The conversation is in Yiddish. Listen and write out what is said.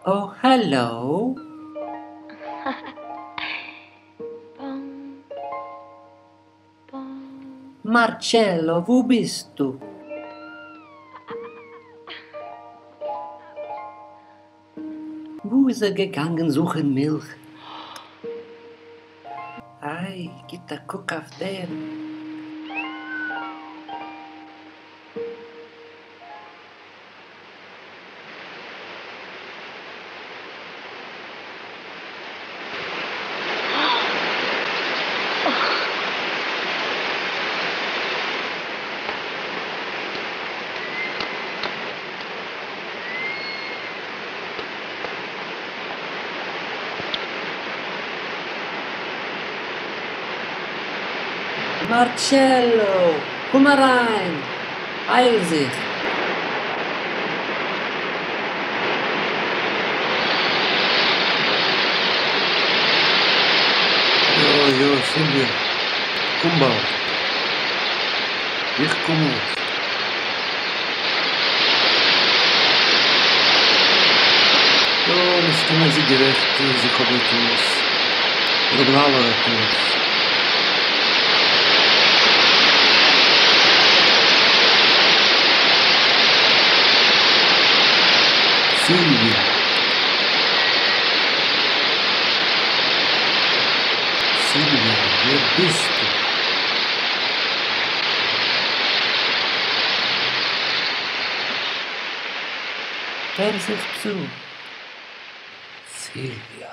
Oh, hello. Marcello, וואו ביסטו? וואו איז ער געגאנגען זוכן מילך? איי, גיט א קוק אויף דעם. Marcello, קום אריין, אייל זיך. יא, יא, סילוויא, קום באלד. איך קום אויך. יא, מסתמא איז זי גערעכט, אז איך האב א טעות. מיר האבן אלע א טעות. סילוויא. סילוויא, ווער ביסטו? הער זיך צו. סילוויא.